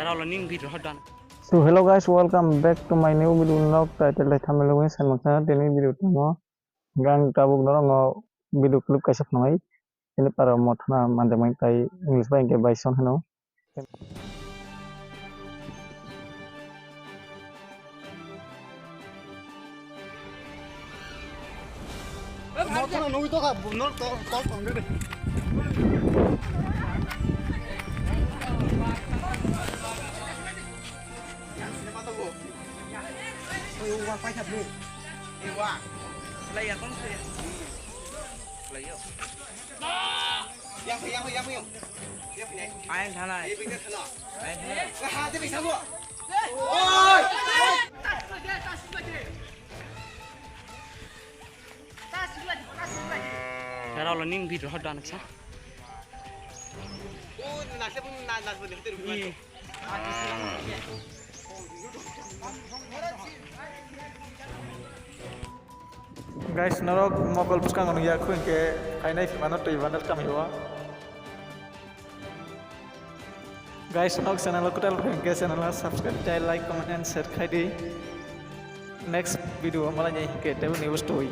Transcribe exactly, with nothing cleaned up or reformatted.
So hello guys, welcome back to my new video vlog. Title tei thumbnail wi sai mangsa tini video tamo. Gang tabuk norok no video clip kaisa phnai. Ini para mo thana manjak mai tai English bai hwnkhe bison hino. Yang yang yang yang. Yang yang. Ayan thanai. Ini pinggir sana. Ayan thanai. Nah, dia bisa gua. Oi. Tara lo ning video hot dan sa. Oh, nasi pun nasi pun itu. Guys, norok mokol bwskango nungya, khwng khe khainai phimano twi bandar kamio. Guys, norok channel o kwtal phai hwnkhe channel o subscribe tei like, comment and share khai di. Next video o malai nai hwnkhe tei news toi.